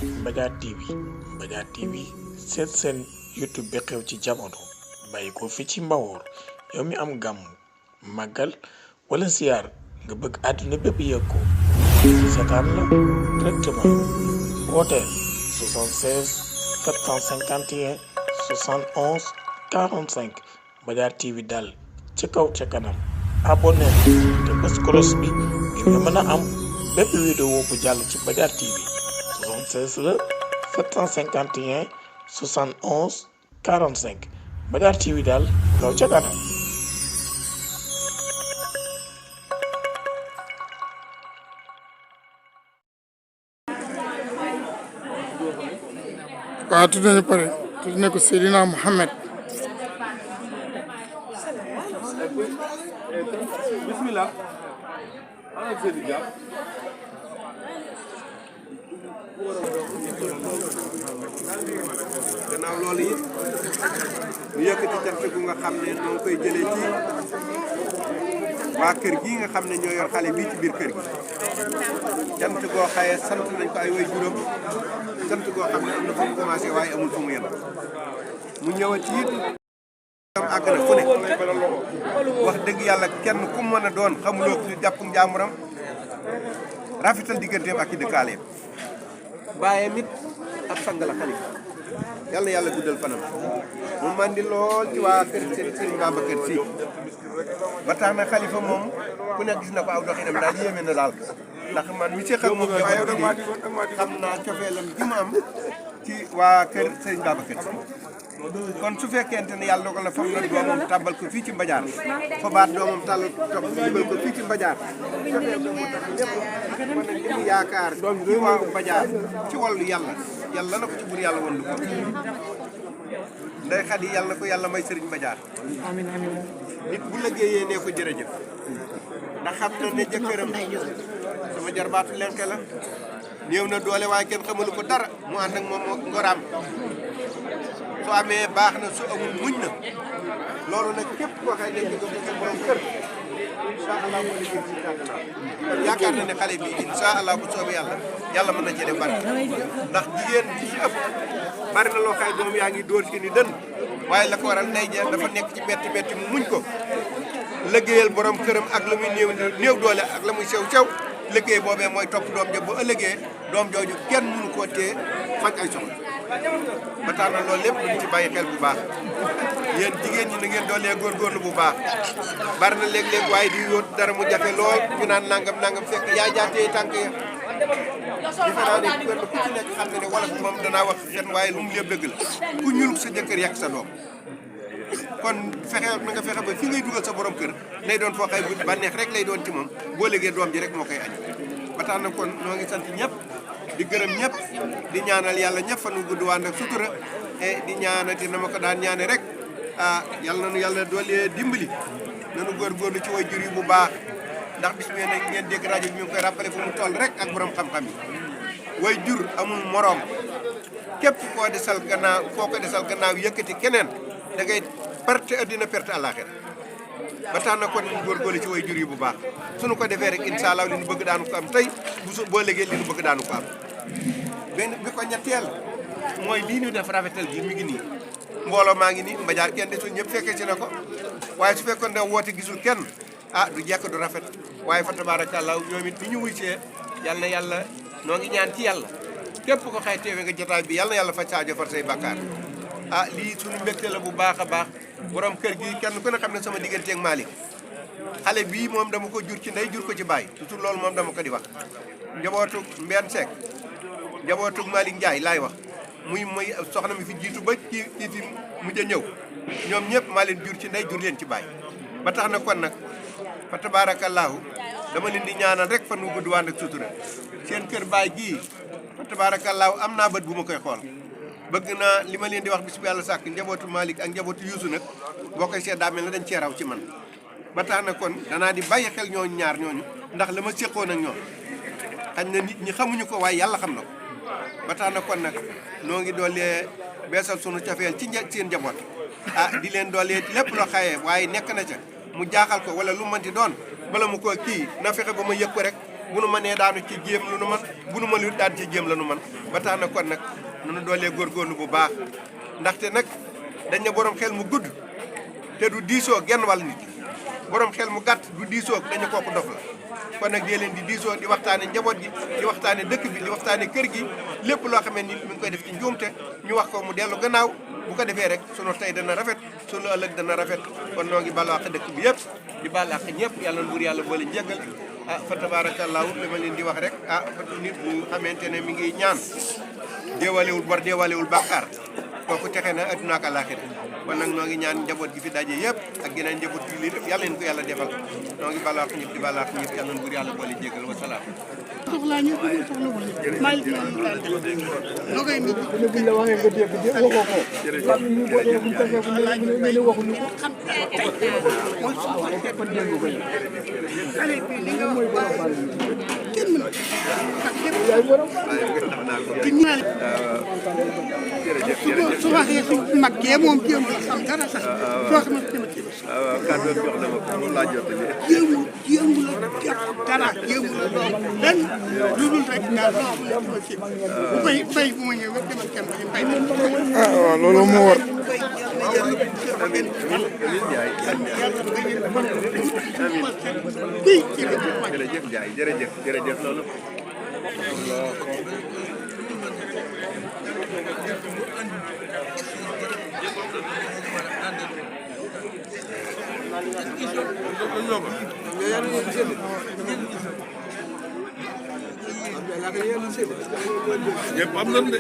Mbadiar TV Mbadiar TV seen YouTube bi xew ci jamono bàyyi ko fi ci Mbawoor yow mi am gàmm màggal wala ziar nga bëgg àdduna bépp yëg ko seetaan la directement wooteel 76 751 71 45 Mbadiar TV daal ci kaw ca kanam abonné te bës cloche bi ngir nga mën a am bépp vidéo bu jàll ci Mbadiar TV 76 la 751 71 45 Mbadiar TV daal kaw ca kanam. waaw tudd nañu pare tudd na ko Seydina Mohamed. bismillah gannaaw loolu it ñu yëkkati cant gu nga xam ne ñoo koy jëlee ci waa kër gi nga xam ne ñoo yor xale bii ci biir kër gi cant goo xaye sant nañ ko ay way juróom sant goo xam ne am na fu mu commencé waaye amul fu mu yem mu ñëwati it am àgg na fu ne wax dëgg yàlla kenn ku mën a doon xamuloo ko ci jàpp njaamuram rafetal digganteem ak i dëkkaaleem bàyyee mit ab sang la xalifa yàlla yàlla guddal fanam mu mandi lool ci waa kër Serigne Babacar Sy ba tax na xalifa moom ku nekk gis na ko aw doxinam daal yéeme na daal ndax man mi ci xam moom xam naa cofeelam gi mu am ci waa kër Serigne Babacar Sy kon su fekkente ne yàlla dogal na fam na doomam tàbbal ko fii ci Mbadiar fa baat doomam tàbbal ko fii ci Mbadiar cofeel na moo tax lépp mën a li mu yaakaar ci waa Mbadiar ci wàllu yàlla na ko ci bur yàlla wondu ko Ndeye Khady yàlla na ko yàlla may Serigne Mbadiar nit bu liggéeyee nee ko jërëjëf ndax xam na ne jëkkëram sama jarbaatu lenke la néew na doole waaye kenn xamalu ko dara mu ànd ak moom ngoraam su amee baax na su amul muñ na loolu nag képp koo xëy ne ko sa borom kër incha allah moo liggéey ci kàttanam kon yaakaar na ne xale bi incha allah bu soobee yàlla mën na cee def bari ndax jigéen ci ëpp bari na loo xëy doom yaa ngi dóor ci ni dën waaye la ko waral ndey ja dafa nekk ci metti mu muñ ko liggéeyal borom këram ak la muy néew doole ak la muy sew liggéey boobee mooy topp doom ja bu ëllëgee doom jooju kenn mënu koo tee faj ay soxla ba tax na loolu lépp lu ci bàyyi xel bu baax yéen jigéen ñi na ngeen doolee góorgóorlu bu baax bari na léeg-léeg waaye di yóot dara mu jafe lool ñu naan nangam fekk yaa jaatee tànk ya defe naa ne kenn ku ci nekk xam ne wala moom danaa wax fen waaye lu mu lépp dëgg la ku ñuul sa jëkkër yàq sa doom kon fexe na nga fexe ba fi ngay dugal sa borom kër nay doon foo xay bu bànneex rek lay doon ci moom boo léegee doom ji rek moo koy añ ba tax na kon noo ngi sant ñëpp di gërëm ñëpp di ñaanal yàlla ñëpp fan wu gudd waan ak sutura et di ñaanati na ma ko daan ñaane rek yàlla nanu yàlla doole dimbali nanu góorgóorlu ci way jur yi bu baax ndax bis mee nag ngeen dégg rajo bi ñu ngi koy rappelé fu mu toll rek ak borom xam-xam yi way jur amul moroom képp koo desal gannaaw yëkkati keneen da ngay perte addina perte àllaaxira ba tax na kon ñu góorgóorlu ci way jur yi bu baax suñu ko defee rek incha allah li ñu bëgg daanu ko am tey boo léegi li ñu bëgg daanu ko am benn bi ko ñetteel mooy lii ñu def rafetal gi mi ngi nii mbooloo maa ngi nii Mbadiar kenn desul ñëpp fekkee ci na ko waaye su fekkoon ne woote gisul kenn du jekk du rafet waaye fa tabaarakallaa ñoom it ni ñu wuy see yàlla na yàlla noo ngi ñaan ci yàlla képp ko xëy teewe nga jotaay bi yàlla na yàlla fa saajo far say bàkkaar lii suñu mbégte la bu baax a baax borom kër gi kenn ku ne xam ne sama digganteeg Malick xale bii moom dama ko jur ci ndey jur ko ci baay toujours loolu moom dama ko di wax njabootug Mbène Seck njabootug Malick Ndiaye laay wax muy soxna mi fi jiitu ba kii fi mujj a ñëw ñoom ñëpp maa leen jur ci ndey jur leen ci baay ba tax na kon nag fa tabaarakallaahu dama leen di ñaanal rek fan wu gudd waan ak sutura seen kër baay gii fa tabaarakallaahu am naa bët bu ma koy xool bëgg naa li ma leen di wax bis bu yàlla sàkk njabootu Malick ak njabootu Youssou nag boo koy seet daa mel ne dañ cee raw ci man ba tax na kon danaa di bàyyi xel ñooñu ñaar ñooñu ndax la ma séqoon ak ñoom xañ na nit ñi xamuñu ko waaye yàlla xam na ko ba tax na kon nag noo ngi doolee beesal sunu cofeel ci seen njaboot di leen doolee lépp loo xayee waaye nekk na ca mu jaaxal ko wala lu mënti doon bala mu ko kii na fexe ba ma yëg ko rek bu nu mënee daanu ci jéem lu nu man bu nu mënul daan ci jéem la nu man ba tax na kon nag nunu doolee góorgóorlu bu baax ndaxte nag dañ ne borom xel mu gudd te du diisoo genn wàll nit borom xel mu gàtt du diisoo dañu kooku dof la kon nag dee leen di diisoo di waxtaane njaboot gi di waxtaane dëkk bi di waxtaane kër gi lépp loo xamee nit mi ngi koy def ci njuumte ñu wax ko mu dellu gannaaw bu ko defee rek sunu tey dana rafet sunu ëllëg dana rafet kon noo ngi balu àq dëkk bi yëpp di balu àq ñëpp yàlla na buur yàlla boole njëggal fa tabaarakallaahu li ma leen di wax rek nit bu xamante ne mi ngi ñaan deewalewul bor deewalewul bàkkaar kooku texe na adduna ak àllaaxira kon nag noo ngi ñaan njaboot gi fi daje yëpp ak geneen njaboot gi lii yàlla leen ko yàlla defal noo ngi balaax ñëpp di balaax ñëpp yàlla na buur yàlla boole jégal wa salaam soxlaa ñu soxlawul maa ngi leen daal noo koy nit buñ la waxee nga dégg waxoo ko ñu ko def buñ tafee bu ñu waxuñu ko kon dégg ko xale bi li nga wax kenn mën yaay borom ci ñaan su waxee su mag kee moom jéem la xam dara sax soo xam ne dama ci kàddu jox na ma ko loolu laa jot jéemu la dara jéemu la doom benn lu dul rek daal loo ci bay bu ma ñëwee demal kenn bay waaw loolu moo war jërëjëf Ndiaye jërëjëf loolu ñëpp am nañ de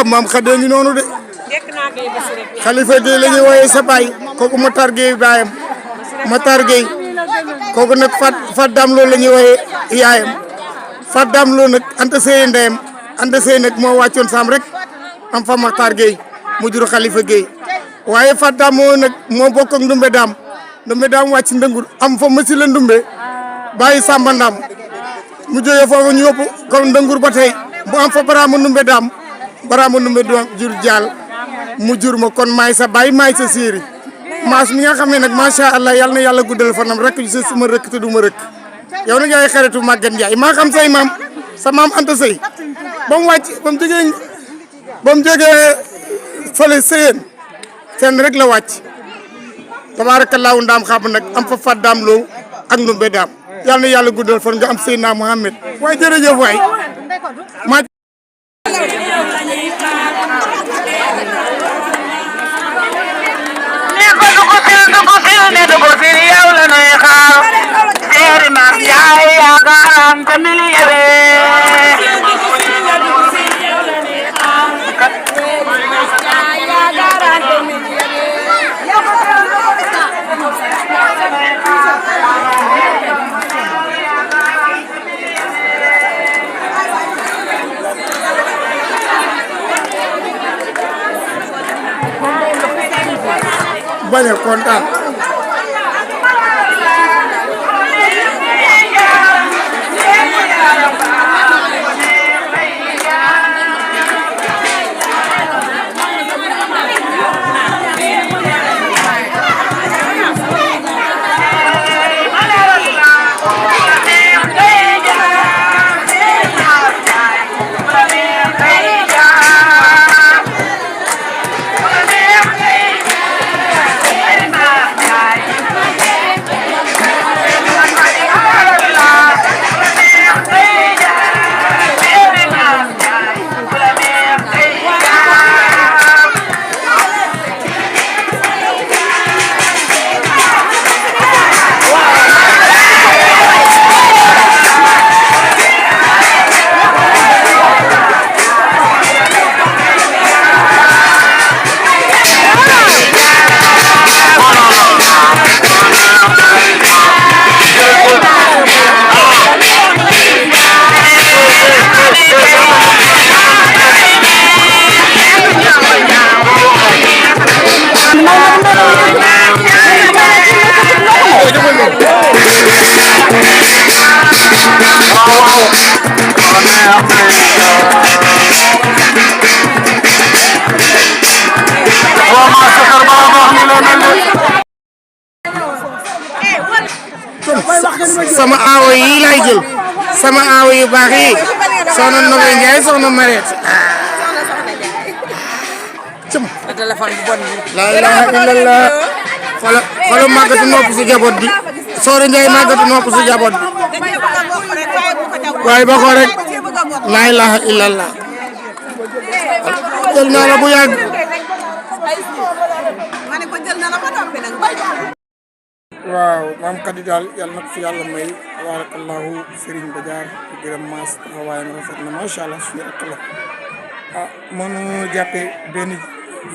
maam Xade ngi noonu de Khalifa Gueye la ñuy wooyee sa baay kooku Matar Gueye baayam Matar Gueye kooku nag Fat Dame Lo la ñuy wooyee yaayam Fat Dame Lo nag Anta Seye ndeyam Anta Seye nag moo wàccoon Sam rek am fa Matar Gueye mu jur Khalifa Gueye waaye Fat Dame moo nag moo bokk ak Ndumbe Dame Ndumbe Dame wàcc Ndëngur am fa Masi la Ndumbe bàyyi Samba Ndam mu jógee foofu ñu yóbbu ko Ndëngur ba tey bu am fa Barama Ndumbe Dame Barama Ndumbe doom jur jaal mu jur ma kon maay sa baay maay sa séeri maas mi nga xam ne nag macha allah yal na yàlla guddal fanam rek sa suma rëkk te du ma rëkk yow nag yaay xaritu Maguette Ndiaye maa xam say maam sa maam Anta Seye ba mu wàcc ba mu jógee fële Seyeen fenn rek la wàcc tabaarakallaahu ndaam xam nag am fa Fat Dame Lo ak Ndumbe Dame yal na yàlla guddal fan nga am Seydina Mohamed waaye jërëjëf waay ma bañ a kontaan sama aawo yi lay jël sama aawo yu baax yi soxna Nogaye Ndiaye soxna Mariette la ilaha illallah xoolal màggatu nopp si jaboot bi Soore Ndiaye màggatu nopp si jaboot bi waaye ba ko rek la ilaha illallah jël naa la bu yàgg waaw maam Khady daal yàlla na ko fi yàlla may tabarakallahu Serigne Badiane di gërëm maas taxawaayam rafet na macha allah suñu rakk la ah mënu jàppee benn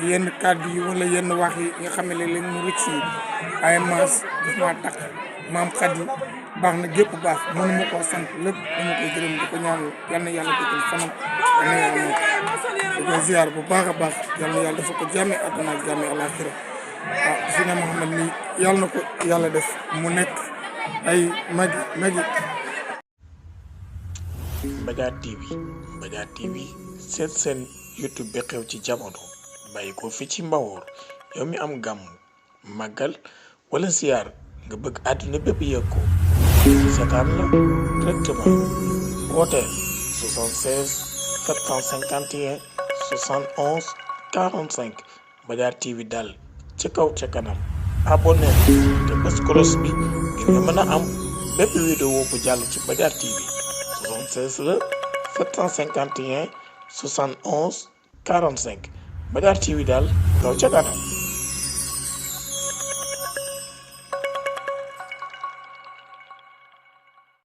yenn kàddu yi wala yenn wax yi nga xam ne léeg-léeg mu rëcc yi ay maas daf maa takk maam Khady baax na gépp baax mënu ma koo sant lépp dama koy gërëm di ko ñaanal yal na yàlla dëkkal fanam yal na yàlla may di ko ziar bu baax a baax yal na yàlla dafa ko jàmme àdduna ak jàmme alaxira ah fi ne Mouhamed nii yàlla na ko yàlla def mu nekk ay magi Mbadiar TV seet seen YouTube bi xew ci jamono bàyyi ko fi ci Mbawoor yow mi am gàmm màggal wala siyaar nga bëgg àdduna bépp yëg ko seetaan la directement wooteel 76 751 71 45 Mbadiar TV daal ca kaw ca kanam abonné te bés cloche bi ngir nga mën a am bépp vidéo bu jàll ci Mbadiar TV 76 la 751 71 45 Mbadiar TV daal kaw ca kanam